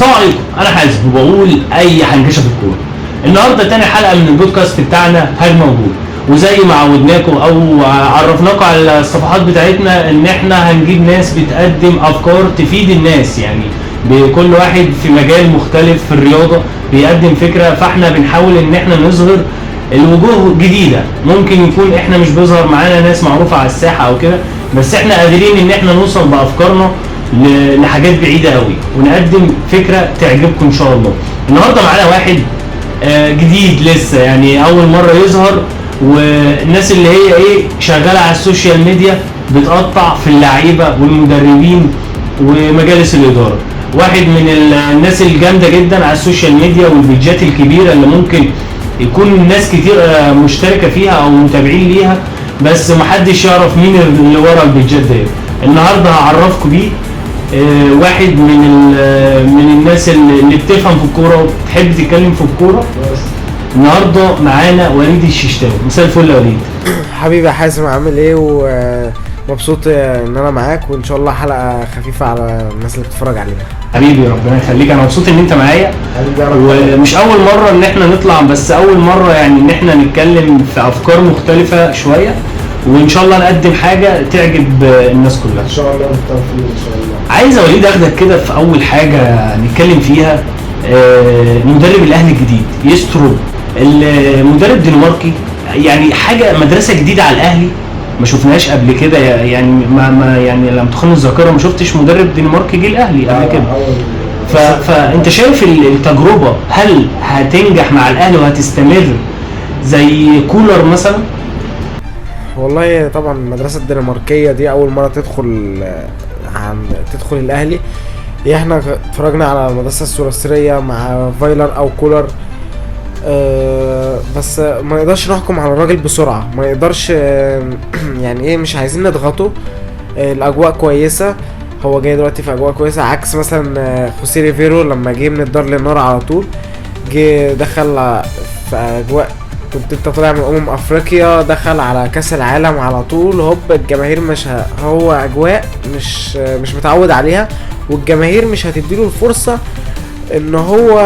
السلام عليكم، انا حازم وبقول اي حنكشه في الكورة. النهارده تاني حلقة من البودكاست بتاعنا هجمة وجول، وزي ما عودناكم او عرفناكم على الصفحات بتاعتنا ان احنا هنجيب ناس بتقدم افكار تفيد الناس، يعني بكل واحد في مجال مختلف في الرياضة بيقدم فكرة، فاحنا بنحاول ان احنا نظهر الوجوه جديدة. ممكن يكون احنا مش بيظهر معانا ناس معروفة على الساحة او كده، بس احنا قادرين ان احنا نوصل بافكارنا لحاجات بعيدة قوي ونقدم فكرة تعجبكم ان شاء الله. النهارده معانا واحد جديد لسه، يعني اول مرة يظهر، والناس اللي هي ايه شغالة على ال social media بتقطع في اللعيبة والمدربين ومجالس الادارة. واحد من الناس الجامدة جدا على ال social media والبيجات الكبيرة اللي ممكن يكون ناس كتير مشتركة فيها او متابعين ليها، بس محدش يعرف مين اللي ورا البيجات دي. النهارده هعرفكم بيه، واحد من الناس اللي بتفهم في الكورة وبتحب تتكلم في الكورة. النهارده معانا وليد الششتاوي. مساء الفل يا وليد. حبيبي يا حازم، عامل ايه؟ ومبسوط ان انا معاك، وان شاء الله حلقة خفيفة على الناس اللي بتتفرج علينا. حبيبي ربنا يخليك، انا مبسوط ان انت معايا. حبيبي انا ومش اول مرة ان احنا نطلع، بس اول مرة يعني ان احنا نتكلم في افكار مختلفة شوية، وان شاء الله نقدم حاجة تعجب الناس كلها ان شاء الله بالتوفيق ان شاء الله. عايز يا وليد اخدك كده في اول حاجة نتكلم فيها، مدرب الاهلي الجديد يستروب، المدرب دنماركي، يعني حاجة مدرسه جديدة على الاهلي ما شفناهاش قبل كده، يعني ما يعني لم تخن الذاكرة ما شفتش مدرب دنماركي جه الاهلي قبل كده. فانت شايف التجربة هل هتنجح مع الاهلي وهتستمر زي كولر مثلا؟ والله طبعا المدرسة الدنماركيه دي اول مرة تدخل الاهلي. احنا اتفرجنا على المدرسة السويسريه مع فايلر او كولر، بس ما نقدرش نحكم على الراجل بسرعة، ما نقدرش، يعني ايه، مش عايزين نضغطه. الاجواء كويسة، هو جاي دلوقتي في اجواء كويسة، عكس مثلا خوسيه ريفيرو لما جه من الدار للنار على طول، جه دخل في اجواء كنت انت طالع من افريقيا، دخل على كاس العالم على طول، هوب الجماهير مش هو اجواء مش متعود عليها، والجماهير مش هتديله الفرصة ان هو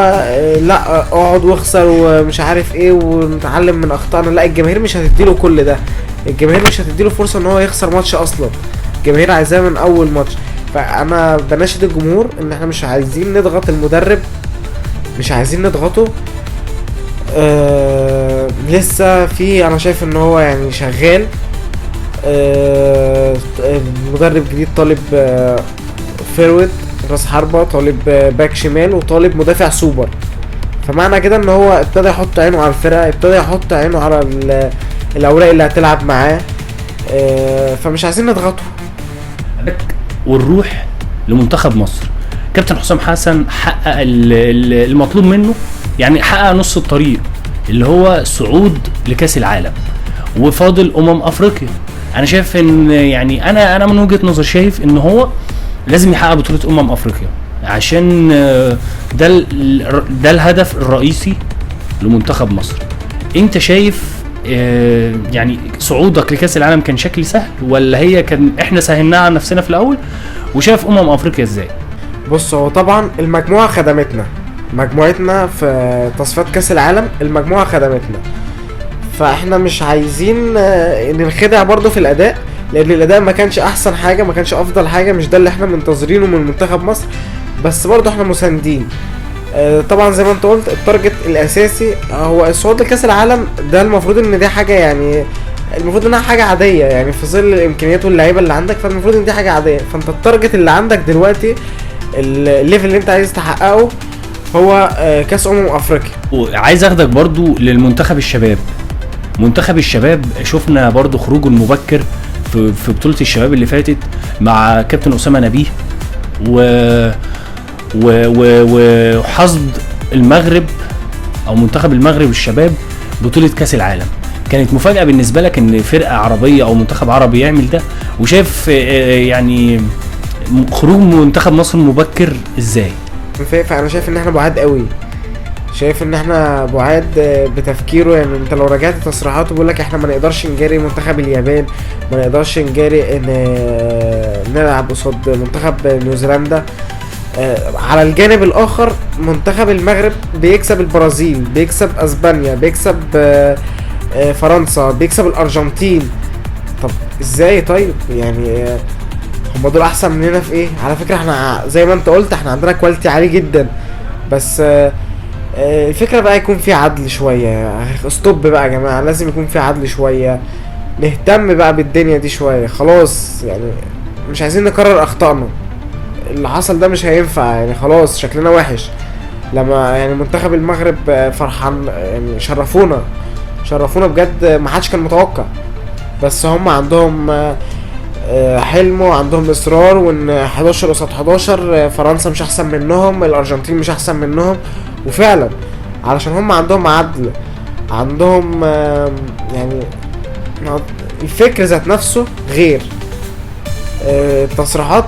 لا اقعد واخسر ومش عارف ايه ونتعلم من اخطائنا. لا، الجماهير مش هتديله كل ده، الجماهير مش هتديله فرصة ان هو يخسر ماتش اصلا، الجماهير عايزاه من اول ماتش. فانا بناشد الجمهور ان احنا مش عايزين نضغط المدرب، مش عايزين نضغطه. لسه في، انا شايف ان هو يعني شغال. المدرب جديد طالب forward راس حربة، طالب باك شمال، وطالب مدافع سوبر. فمعنى كده ان هو ابتدى يحط عينه على الفرقة، ابتدى يحط عينه على الاوراق اللي هتلعب معاه. فمش عايزين نضغطه. ونروح لمنتخب مصر. كابتن حسام حسن حقق المطلوب منه، يعني حقق نص الطريق اللي هو صعود لكاس العالم، وفاضل افريقيا. انا شايف ان يعني انا من وجهة نظر شايف ان هو لازم يحقق بطولة افريقيا، عشان ده الهدف الرئيسي لمنتخب مصر. انت شايف يعني صعودك لكاس العالم كان شكل سهل، ولا هي كان احنا سهلناها على نفسنا في الاول؟ وشايف افريقيا ازاي؟ بص، هو طبعا المجموعة خدمتنا، مجموعتنا في تصفيات كاس العالم المجموعة خدمتنا، فاحنا مش عايزين ننخدع برضو في الاداء، لان الاداء ما كانش احسن حاجة، ما كانش افضل حاجة، مش ده اللي احنا منتظرينه من منتخب مصر، بس برضو احنا مساندين. طبعا زي ما انت قلت ال target الاساسي هو الصعود لكاس العالم، ده المفروض ان دي حاجة، يعني المفروض انها حاجة عادية، يعني في ظل الامكانيات واللعيبة اللي عندك، فالمفروض ان دي حاجة عادية. فانت ال target اللي عندك دلوقتي، ال level اللي انت عايز تحققه هو كاس افريقيا. وعايز اخدك برضو للمنتخب الشباب. منتخب الشباب شفنا برضو خروجه المبكر في بطولة الشباب اللي فاتت مع كابتن أسامة نبيه، وحصد المغرب او منتخب المغرب الشباب بطولة كاس العالم. كانت مفاجأة بالنسبة لك ان فرقة عربية او منتخب عربي يعمل ده؟ وشايف يعني خروج منتخب مصر المبكر ازاي؟ فانا شايف ان احنا بعاد قوي، شايف ان احنا بعاد بتفكيره. يعني انت لو رجعت تصريحاته بيقول لك احنا ما نقدرش نجاري منتخب اليابان، ما نقدرش نجاري ان نلعب قصاد منتخب نيوزيلندا. على الجانب الاخر منتخب المغرب بيكسب البرازيل، بيكسب اسبانيا، بيكسب فرنسا، بيكسب الارجنتين. طب ازاي؟ طيب يعني هم دول احسن مننا في ايه؟ على فكرة احنا زي ما انت قلت احنا عندنا quality عالي جدا، بس الفكرة بقى يكون في عدل شوية. stop بقى يا جماعة، لازم يكون في عدل شوية، نهتم بقى بالدنيا دي شوية. خلاص يعني مش عايزين نكرر اخطائنا، اللي حصل ده مش هينفع يعني، خلاص شكلنا وحش. لما يعني منتخب المغرب فرحان يعني، شرفونا شرفونا بجد، ما حدش كان متوقع، بس هم عندهم حلم وعندهم اصرار، وان 11 قصاد 11 فرنسا مش احسن منهم، الارجنتين مش احسن منهم. وفعلا علشان هم عندهم عدل، عندهم يعني الفكر ذات نفسه غير. التصريحات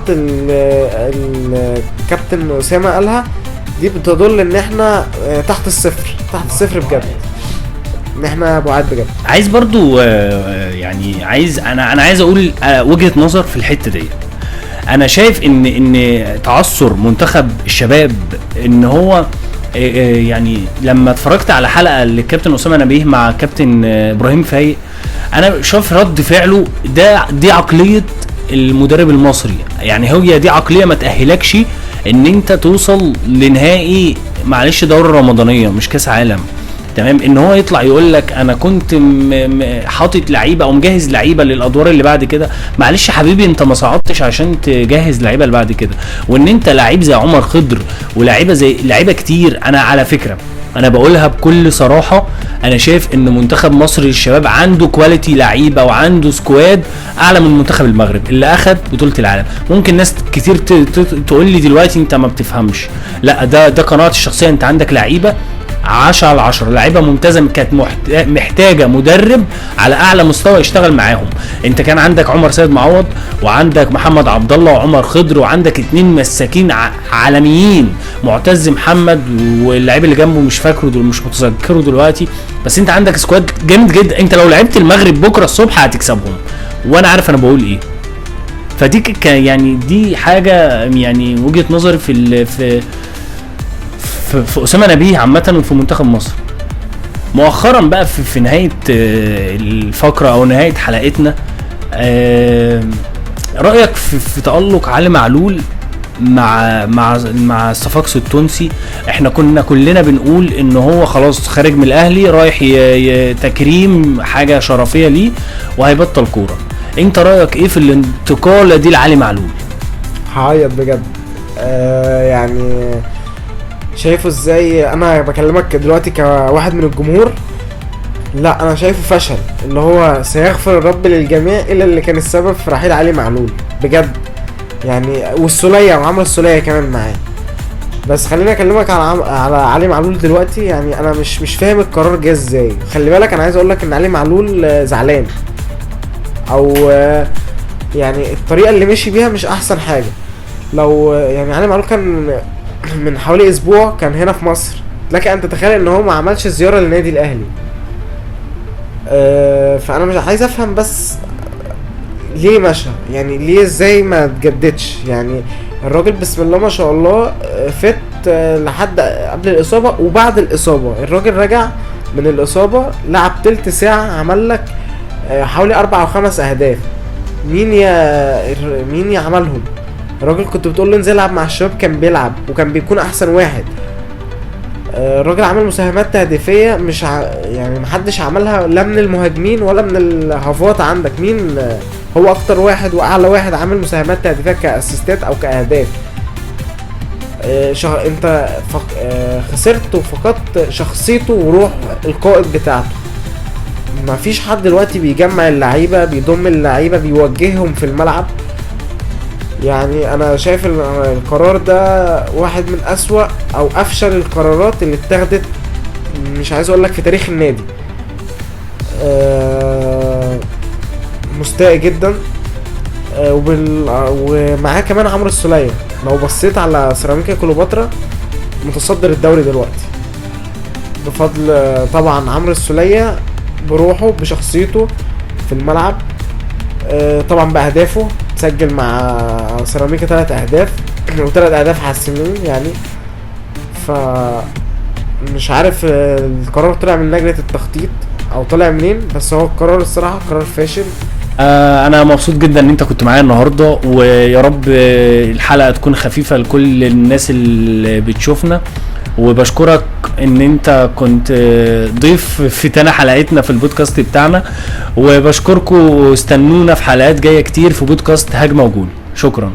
الكابتن اسامة قالها دي بتدل ان احنا تحت الصفر، تحت الصفر بجد، ان احنا بعاد بجد. عايز برضو يعني عايز انا عايز اقول وجهة نظر في الحتة دي. انا شايف ان تعثر منتخب الشباب ان هو يعني لما اتفرجت على حلقة للكابتن اسامة نبيه مع كابتن ابراهيم فايق، انا شايف رد فعله ده، دي عقلية المدرب المصري. يعني هي دي عقلية ما تأهلكش ان انت توصل لنهائي، معلش دورة رمضانية مش كاس عالم، تمام؟ ان هو يطلع يقول لك انا كنت حاطط لعيبة او مجهز لعيبة للادوار اللي بعد كده. معلش يا حبيبي، انت ما صعدتش عشان تجهز لعيبة اللي بعد كده. وان انت لعيب زي عمر خضر ولاعيبه زي لعيبة كتير، انا على فكرة انا بقولها بكل صراحة، انا شايف ان منتخب مصر للشباب عنده quality لعيبة وعنده squad اعلى من منتخب المغرب اللي اخد بطوله العالم. ممكن ناس كتير تقول لي دلوقتي انت ما بتفهمش، لا ده قناعتي الشخصية. انت عندك لعيبة 10 على 10، لعيبة ممتازة، كانت محتاجه مدرب على اعلى مستوى يشتغل معاهم. انت كان عندك عمر سيد معوض، وعندك محمد عبد الله، وعمر خضر، وعندك 2 مساكين عالميين، معتز محمد واللعيب اللي جنبه مش فاكره دول، مش متذكرة دلوقتي، بس انت عندك squad جامد جدا. انت لو لعبت المغرب بكره الصبح هتكسبهم، وانا عارف انا بقول ايه. فدي يعني دي حاجة يعني وجهه نظري في في في اسامة نبيه عامة وفي منتخب مصر. مؤخرا بقى في نهاية الفقرة او نهاية حلقتنا، رايك في تالق علي معلول مع مع مع الصفاقسي التونسي؟ احنا كنا كلنا بنقول ان هو خلاص خارج من الاهلي رايح تكريم حاجة شرفيه ليه وهيبطل كورة. انت رايك ايه في الانتقاله دي لعلي معلول؟ هعيط بجد. يعني شايفه ازاي؟ انا بكلمك دلوقتي كواحد من الجمهور، لا انا شايفه فشل، اللي هو سيغفر الرب للجميع الا اللي كان السبب في رحيل علي معلول بجد يعني، والسولية وعمرو السولية كمان معاه. بس خليني اكلمك على علي معلول دلوقتي. يعني انا مش فاهم القرار جه ازاي. خلي بالك انا عايز اقول لك ان علي معلول زعلان، او يعني الطريقة اللي مشي بيها مش احسن حاجة. لو يعني علي معلول كان من حوالي اسبوع كان هنا في مصر، لك ان تتخيل ان هو ما عملش زيارة للنادي الاهلي. فانا مش عايز افهم بس ليه مشى، يعني ليه ازاي ما تجددش؟ يعني الراجل بسم الله ما شاء الله فت لحد قبل الاصابة وبعد الاصابة. الراجل رجع من الاصابة لعب تلت ساعة، عمل لك حوالي 4 أو 5 اهداف. مين يا عملهم؟ الراجل كنت بتقول له انزل العب مع الشباب كان بيلعب وكان بيكون احسن واحد. الراجل عمل مساهمات تهديفيه مش يعني محدش عملها، لا من المهاجمين ولا من الهافات. عندك مين هو اكتر واحد واعلى واحد عامل مساهمات تهديفيه كاسيستات او كاهداف؟ انت خسرت وفقدت شخصيته وروح القائد بتاعته. مفيش حد دلوقتي بيجمع اللعيبة، بيضم اللعيبة، بيوجههم في الملعب. يعني انا شايف القرار ده واحد من اسوأ او افشل القرارات اللي اتخذت، مش عايز اقول لك في تاريخ النادي. مستاء جدا. ومعاه كمان عمرو السولية. لو بصيت على سيراميكا كليوباترا متصدر الدوري دلوقتي بفضل طبعا عمرو السولية، بروحه بشخصيته في الملعب، طبعا باهدافه. سجل مع سيراميكا 3 اهداف و3 اهداف حاسمين يعني. ف مش عارف القرار طلع من لجنة التخطيط او طلع منين، بس هو القرار الصراحة قرار فاشل. انا مبسوط جدا ان انت كنت معايا النهارده، ويا رب الحلقة تكون خفيفة لكل الناس اللي بتشوفنا، وبشكرك ان انت كنت ضيف في تاني حلقتنا في البودكاست بتاعنا، وبشكركم واستنونا في حلقات جاية كتير في بودكاست هجمة وجول. شكرا.